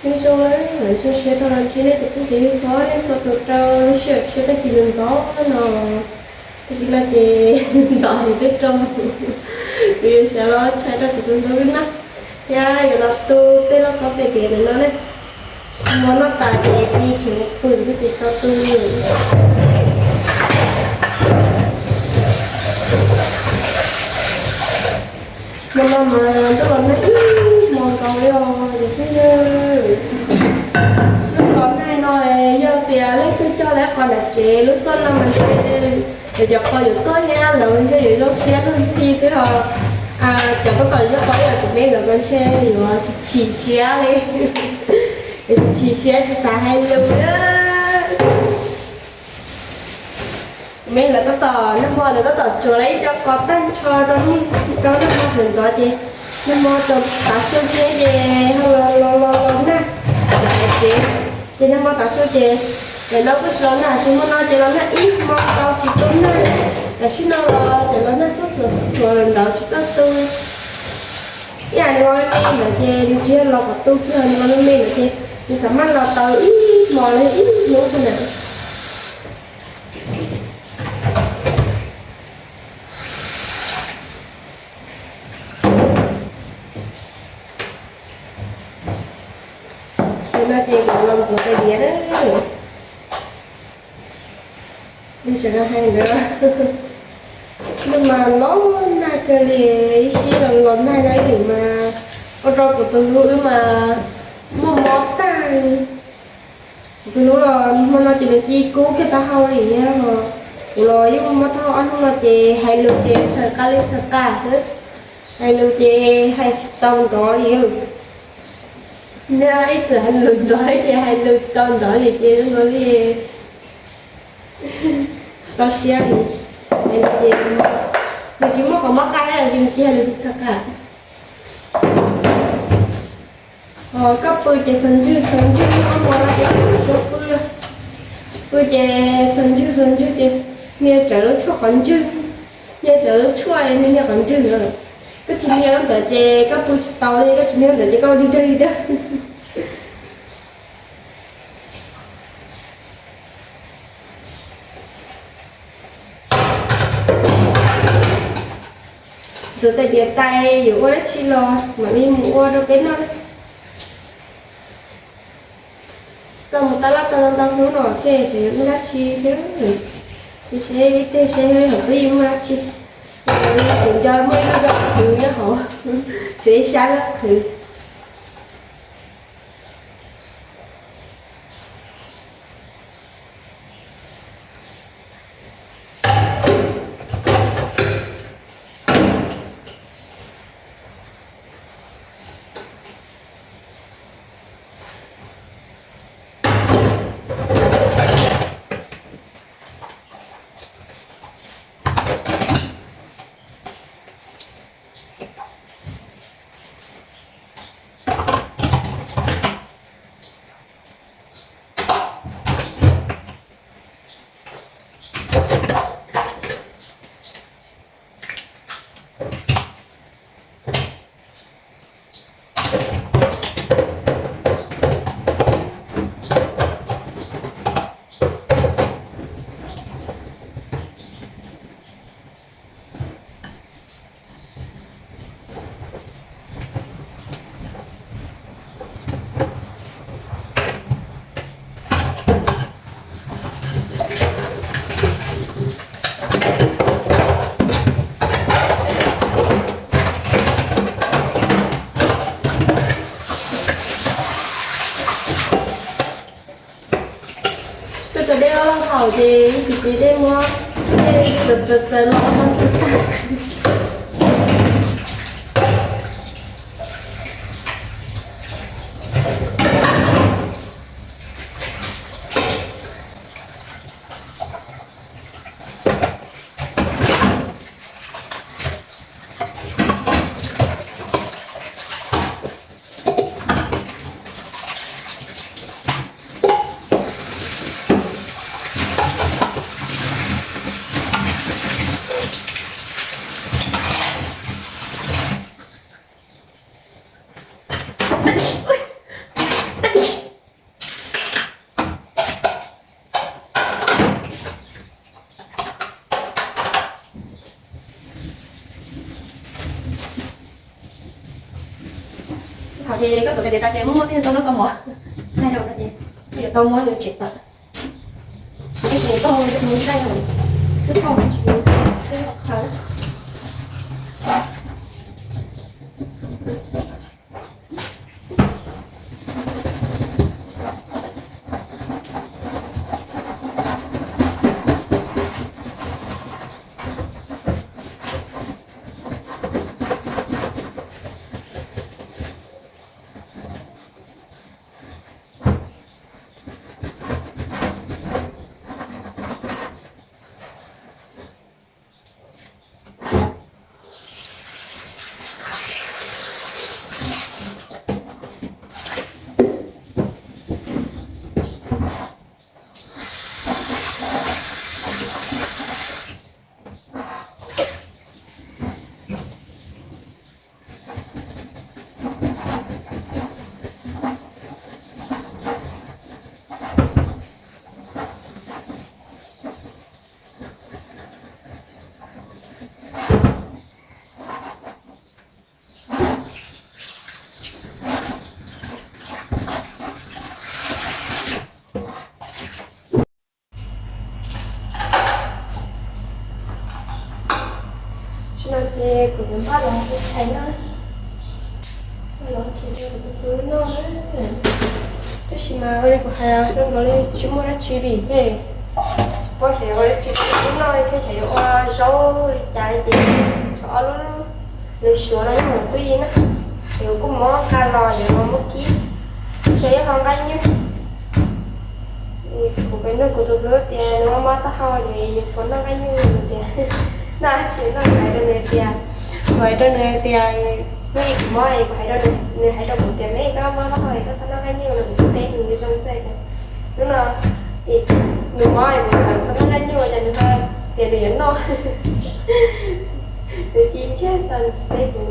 Nyob zoo, zoo siab rau los ntsib nej tus phooj ywg txhua leej txhua tus rau lub sij hawm tshiab tag kis ntxov no. Tag kis no ces ntxov ces twb rau mus, kuv yuav xav los tshais rau kuv tus hlub na, thiab yuav los tu tej lauj kaub tej diav ntawm no ne. Hmo no tas ces ci khiav mus pw ces tsis tau tu li. Hmo no mas ntuj los nag ib hmo nkaus li os cov phooj ywg. Ntuj los nag no, yog tias leej twg cog lawv qos nram tsev lub xyoo no mas ntshe cov qos yuav tuag thiab lawv ntshe yuav zoo siab luag ntxhi xwb os. Cov tab tom cog qos ib yam kuv me lawv mas ntshe yuav chim siab li, yuav chim siab tsis xav hais lus li. Kuv me lawv tab tom, nag hmo lawv tab tom tsuav lawv ib co qos tag nrho rau nag hmo sawv ntxov ces nag hmo rau tav su thiab ces ho los los los nag. Ces nag hmo tav su ces lawv kuj tsis los nag, tsis hmo no ces los nag ib hmo tau tsis tu nag. Tam sim no los tseem los nag xub xuas xub xuas los nrauv tsis tau tu. Ib yam nws los me me ntawd ces nws tsis yog los kom tu kiag, nws los me me ntawd ces nws xav maj los tau ib hmo los yog ib hnub xwb ntawd. Tus no ces kuv los ntxuav tais diav na. Li sawv daws hais ntawd, nag mas los nag kawg li, ib sij los los nag rau ib lwm mas ua rau kuv tus hlub wb mas muaj mob tag li. Kuv tus hlub los hmo no ces nws ci kub kiag taub hau li thiab os. Kuv los yeej muaj mob taub hau ob hnub no ces hais lus ces txhawm qas li txhawm qas xwb, hais lus ces hais tsis tau nrov li. Nws ib txwm hais lus nrov ces hais lus tsis tau nrov li ces zoo li tsis tau siab li. Hais lus ces nws tsis muaj qhov mob qab los ces nws cia hais lus tsis txhawm qas. Ho koj pw ces txog ntswg txog ntswg, ob hmo no ces tsis tshua pw li. Pw ces txog ntswg txog ntswg ces niag tsawv lub tshuaj qhov ntswg, niag tsawv lub tshuaj niag niag qhov ntswg lawm. Koj tsis niag lub ntawd ces koj pw tsis tau li, koj tsis niag lub ntawd ces koj dig dawg dig dawg. Ntxuav tais diav tas yuav ua dab tsi los mam li mus ua rau peb noj. Tsis tau mus tab laj tau ntau hnub no tej xyov yuav ua dab tsi thiab. Ces seb tej seb hom twb yeej muaj dab tsi, kuv nco muaj ib lub nco qhwv nyob hauv, tsuav ib sab lub qhwv. Koj tso dej haus ces ib chim ces dej muab dej txawv txawv txawv los ua ntxuag tag. Thaum ces koj txuas tes tas ces muaj muaj tej tau noj tau mov, nai rau ces yuav tau muab nws tsev tawm. Tej tes tau mus dai, twb tau tsis qhaw. Tsis no ces kuv yuav npaj los ua tshais na, los tshais rau kuv tus hlub noj na. Tab sis mas ua li kuv hais, zoo nkaus li tsis muaj dab tsi li thiab, tsis paub xyov yuav ua dab tsi rau tus hlub noj li thiab, xyov yuav ua zaub li cas li ces tshuav ob lub lwm suav no nyob hauv tub yees na, ces kuv kuj muab nqa los yuav los muab kib, xyov yuav ho nqaij nyuj. Kuv pem nug kuv tus hlub tias nws mob mob taub hau es yuav puas noj nqaij nyuj, nws tias noj tsis noj, kuv hais rau nws tias, kuv hais rau nws tias nub i kuv mob es kuv hais rau nws, nws hais rau kuv tias me koj mob taub hau es koj txhob noj nqaij nyuj no, kuv teb nws zoo xwb tias hnub no nws mob es kuv txhob noj nqaij nyuj ces nws ho tias nws yuav noj. Nws cia ntsiag tau nws tsis teb kuv,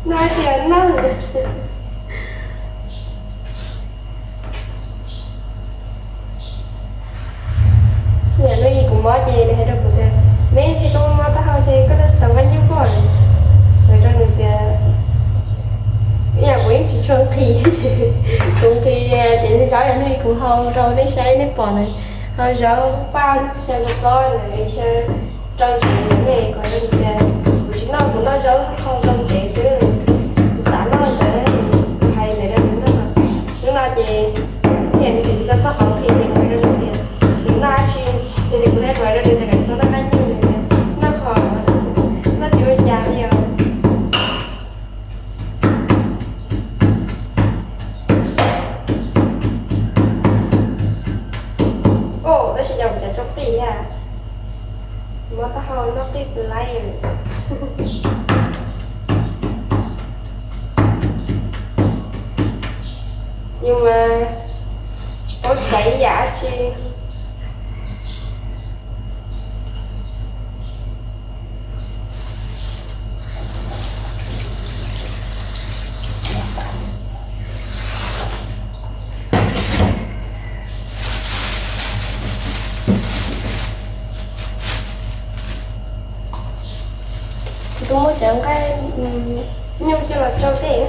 nws tias noj tsis noj. Yam nub i kuv mob ces nws hais rau kuv tias me ntsis koj mob taub hau ces koj txhob noj nqaij nyuj pob. Kuv hais rau nws tias ib yam kuv yeej tsis tshua nqhis, kuv nqhis ces nws zaub yam nub i kuv hau rau nej saib nej pom na, hau zaub paj xyaw txob na, rau ntsev ne, kuv hais rau nws tias kuv tsis noj, kuv noj zaub hau rau ntsev xwb, kuv xav noj ntawd, kuv hais ntawd rau nws noj. Hnub no ces thiaj nws tsis tau txoj hau nqhis ces kuv hais rau nws tias nws noj dab tsi, ces kuv thiaj kuv hais rau nws tias kom txhob noj nqaij nyuj, nws tias noj ho noj tsis ua cas li os. Tab sis cas kuv cov tso qij thiab, mob taub hau noj qij pw laib. Yus mas tsis paub txais ib yam dab tsi. Kuv twb muab cov nqaij nyuj coj los tsau dej na.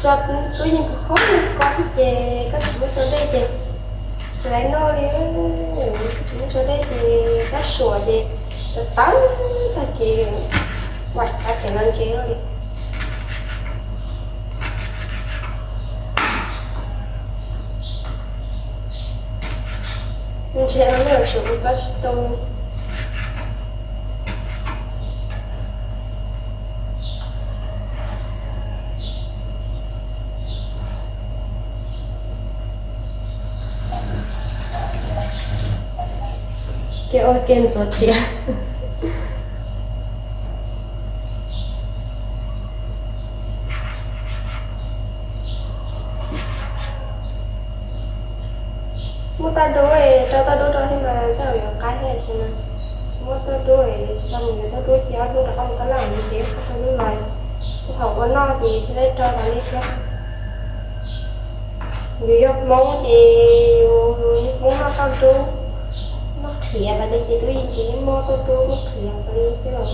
Tso tub yeej kho kho ces koj tsis muab tsau dej ces tsis laiv noj li. Koj tsis muab tsau dej ces kab suam ces tawv tawv tag kis, vam kav tseem los ntse li. Ntse no lawm suav kuv txob tsis tu. Kev ua ke ntxuav riam. Muab tauj duab, rau tauj duab rau thiab mas tej zaum yuav qab thiab, tab sis mas tsis muab tauj duab, xyov mus yuav tauj duab ces ob hnub rov qab mus tab laj mus ces tauj duab los, thaum ua noj ces thiaj li rau tas li thiab. Yus yog Hmoob ces yus Hmoob noj tauj duab, noj qhiav tas li ces tub yeej ces yeej muab tauj duab muab qhiav tas li thiab.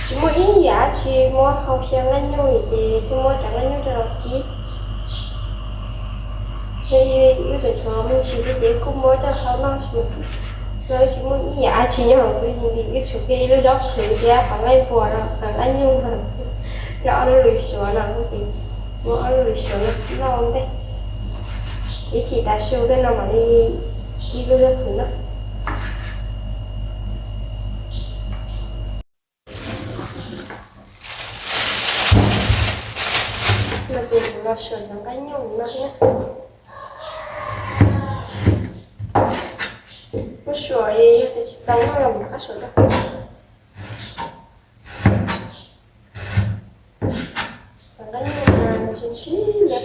Tsis muaj ib yam dab tsi muab hau xyaw nqaij nyuj li ces thiaj muab cov nqaij nyuj coj los kib. Yog wb tseem tshuav me ntsis thiab ces kuj muab coj hau noj xwb. Yog wb tsis muaj ib yam dab tsi nyob hauv tub yees li, wb tshuav kiag ib lub zaub qhwv thiab qhov nqaij npua no, qhov nqaij nyuj no, thiab ob lub lws suav no ces muab ob lub lws suav no noj ua ntej. Ib chim tas su tej no mam li kib lub zaub qhwv no. No ces kuv los suav cov nqaij nyuj no na. Muab suav yog tias tsis tau noj los mam qab suav dua. Cov nqaij nyuj no ntshiv ntshiv li.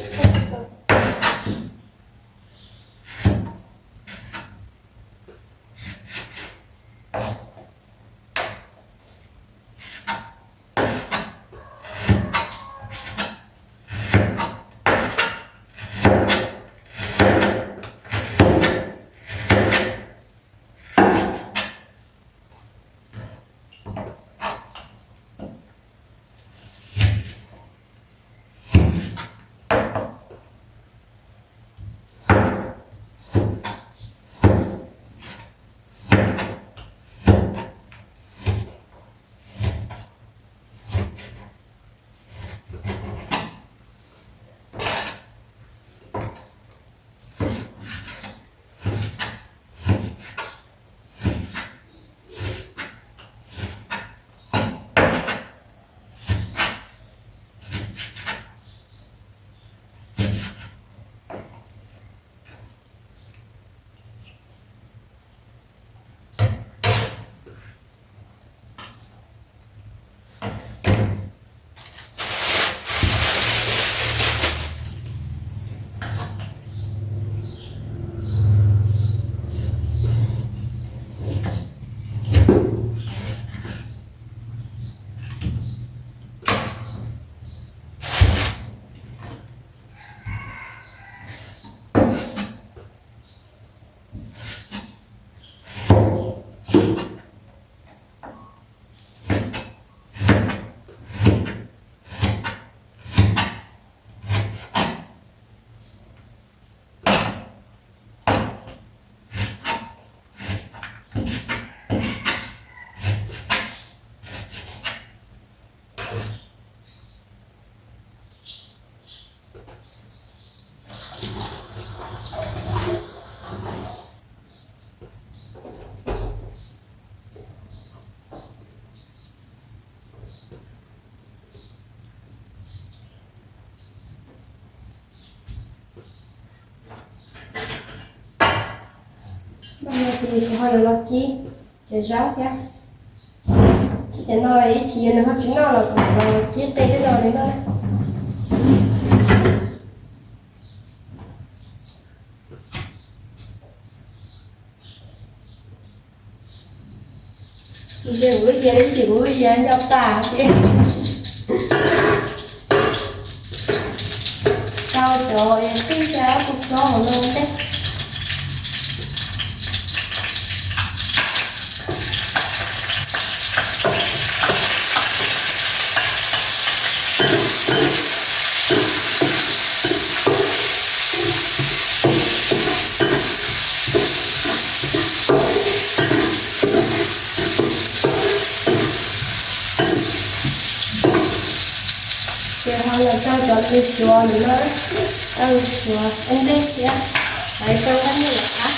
Ces kuv ho yuav los kib cov zaub thiab. Kib cov no ib chim yog nws ho tsis noj los kuv los kib qe tej no li no. Ces kuv lub yias ib chim kuv lub yias nco tas ces tau cov tij ca kuv txob hauv no ntej. Ces ho los tau cov lws suav no, tau lws suav ua ntej thiab, hais tau nqaij nyuj los qab.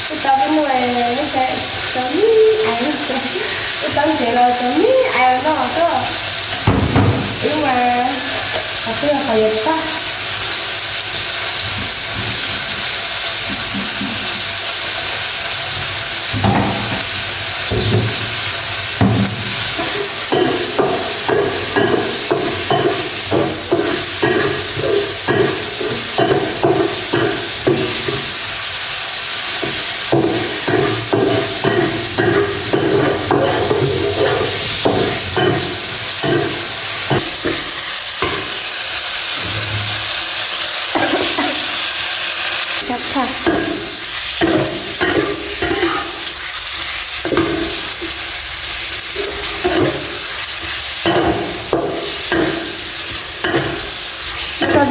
Kuv tau ib nua, kuv tau ib nua, kuv tau ntsev los cov me ais no koj, ib mas qhov twg qhov yuav tag.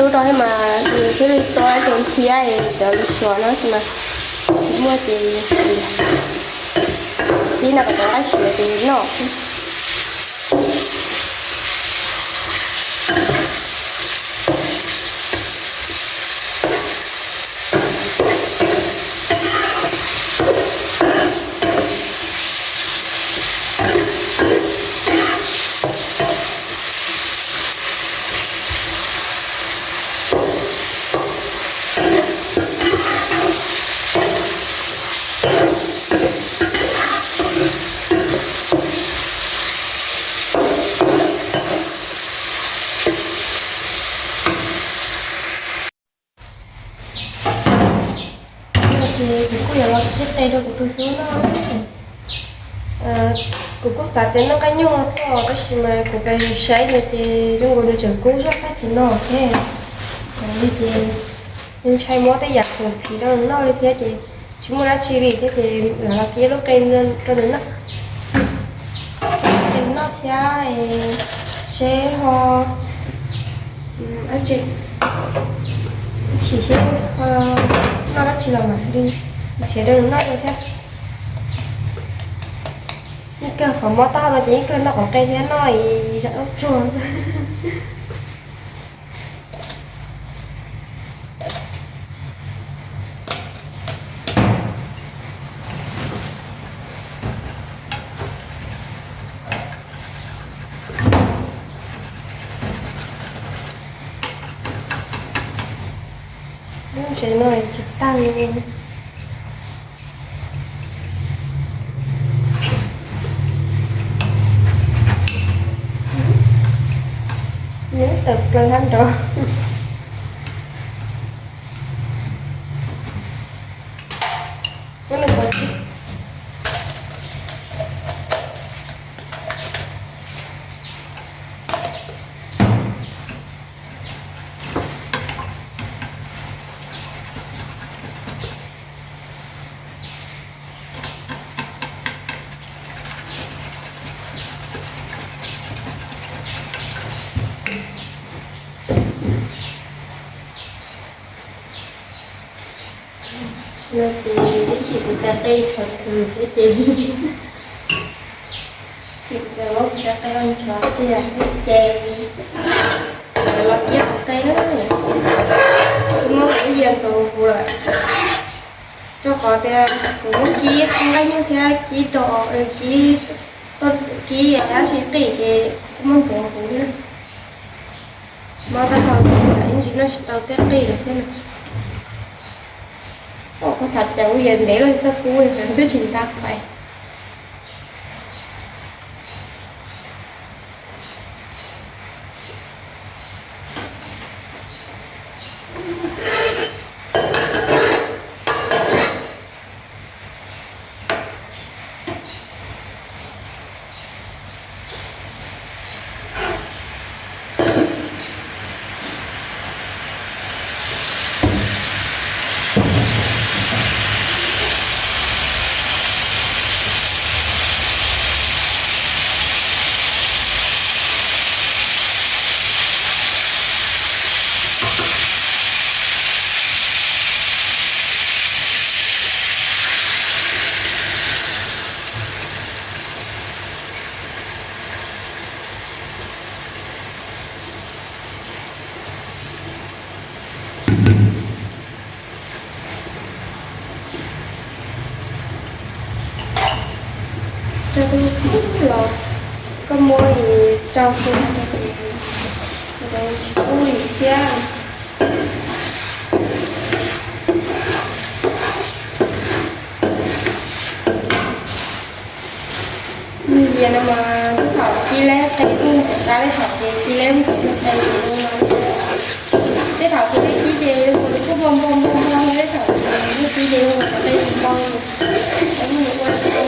Rau thiab mas nws thiaj li tau ib co ntxhiab cov lus suav no mas muaj ces tib no kom tau qab siav ces noj. Ces kuv kuj yuav los kib qe rau kuv tus hlub noj. Kuv kuj xav tias noj nqaij nyuj no xwb tab sis mas kuv pais saib nws ces zoo nkaus nws tseem kub zog tag kis no thiab. Li ces nws ntshai muab tej yam khoom phiv rau nws noj li thiab ces tsis muaj dab tsi li thiab ces lam los kib lub qe rau nws noj. Qe noj thiab seb ho dab tsi, sim seb ho noj dab tsi los mam li nrhiav rau nws noj dua thiab. Yeej kawg qhov mob taub hau no ces yeej kawg noj qhov qe thiab noj zam lub tsuag. Lub tsev no tsis tag li. Nws tawm plaws hab nrov. Muab nws pov tseg. No ces ib txhis kuv cov qe nrov khwv thiab ces tsis txawm muab kuv cov qe ua nrov kiag thiab ces los kib qe na. Kuv muab kuv lub yias ntxuav huv lawm rau qhov tias kuv muab kib nqaij nyuj thiab kib dos, kib, kib dab tsi qij ces kuv kuj muab ntxuav huv thiab. Mob taub hau ib ntsis noj tsis tau tej qij lawm thiab na. Kuv xav cas kuv yias ntev los txog kub li twb tsis nqa fais. Coj tus los koj muab rau xwb, ntawd tsis pub li thiab. Nws yias no mas tej thaum kib leb qe kuj txawm qab, tej thaum ces kib leb kuj txawm qe no. Tej thaum kuv kib ces kuv kuj npau npau npau npau, tej thaum kuv kib ces kuv txawm qe tsis npau li. Tsis muaj nws ua li.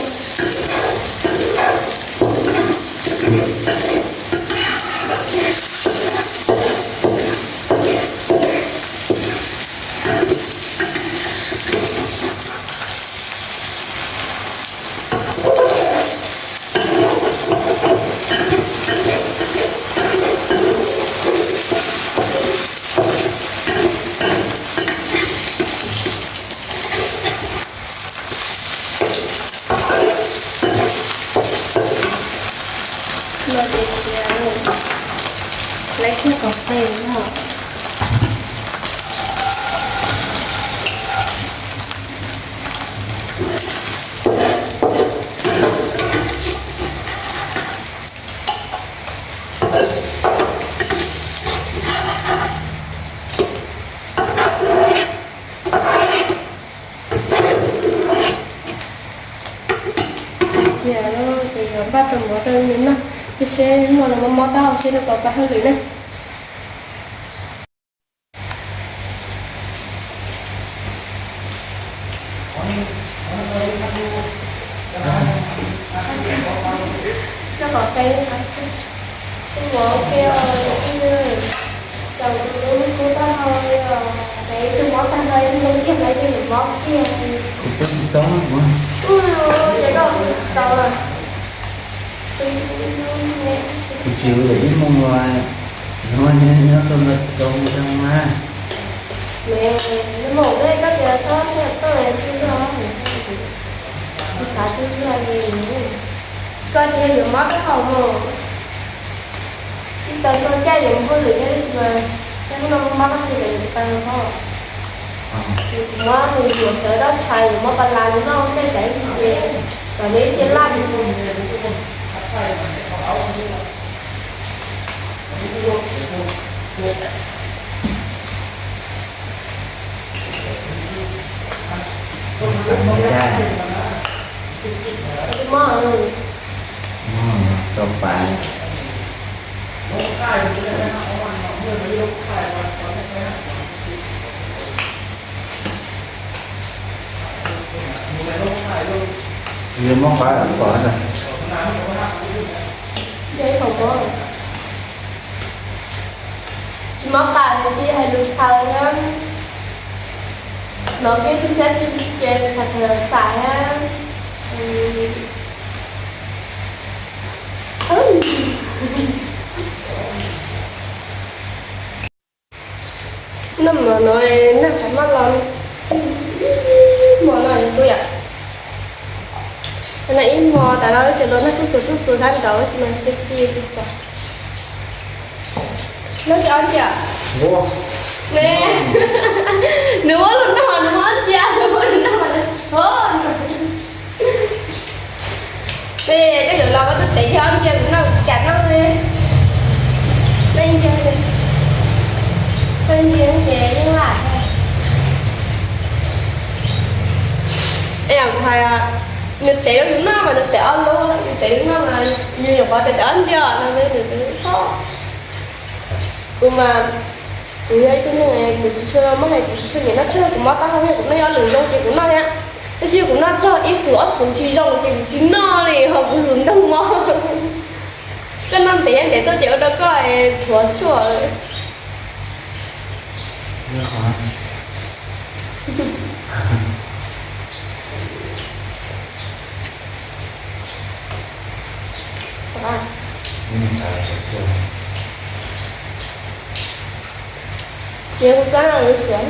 Lawv thiaj kom qe no. Cia ces yuav npaj rau mov rau nws noj, cia seb hmo no mob mob taub hau seb nws puas pab hauj lwm ne. Coj kom qe, tus mov ua ke os, tus twg, cov tus lub kub tag nrho li os, peb tus mob tag nrho ib ntoo kiag mas ib tug yuav mob kiag. Kuv peb tsis txob kuv. Ua ces koj tsis txaus lawm. Kuv tsis ua ib moo los, nyob nyob txog ntawd tsis tau mus tag mas. Neb, neb mus koj tias txhob tias tuaj tsis los, tsis xav tsis los li. Koj tias yuav mob taub hau mus, ib tau txog caij yuav mus hauj lwm thiab tab sis mas tej hnub no mob taub hau ces yuav tau los. Kuv muab nws yuav sawv dab tshais yuav mob pas las noj tej tsam ib ntsis ces kom neb cia laj. Mob, mob tau pas. Yuav mob qab pom na. Tsis mob qab ces hais lus txhaws thiab, hnov peb tub txhab txhab ces txhaws txhaws txhaws thiab. Noj mov no, noj xav maj los, ib hmo no kuv yom, no ib hmo tas no tseem los noj xuj xuav xuj xuav sab nraud tab sis mas cia cia tsis pom. Noj cia ob ncia. Ne, nws muab los noj, nws muab ob ncia, nws muab nws noj. Ces koj yuav los koj twb tev kiag ob ncia kuv noj, kuv tsis kam noj li. Noj ib ncia, noj ib ncia ces yeej laj. Es yam kuv hais, nws tev rau yus noj mas nws tev ob lub, yus tev yus noj mas yus nyuam qhuav tev tev ob ncia no nws twb txhob. Kuv mas, kuv yog ib tug neeg kuv tsis tshua muaj hais, kuv tsis tshua nyiam noj tshuaj, kuv mob taub hau thiab kuv noj ib ob lwm zoo ces kuv noj thiab. Tab sis yog kuv noj txog ib xus ob xus tsis zoo ces kuv tsis noj li, ho kuv xub nteeg mob. Koj noj ntev ntev tuaj ces ua rau koj dhuav tshuaj. Ces kuv txab ua suav.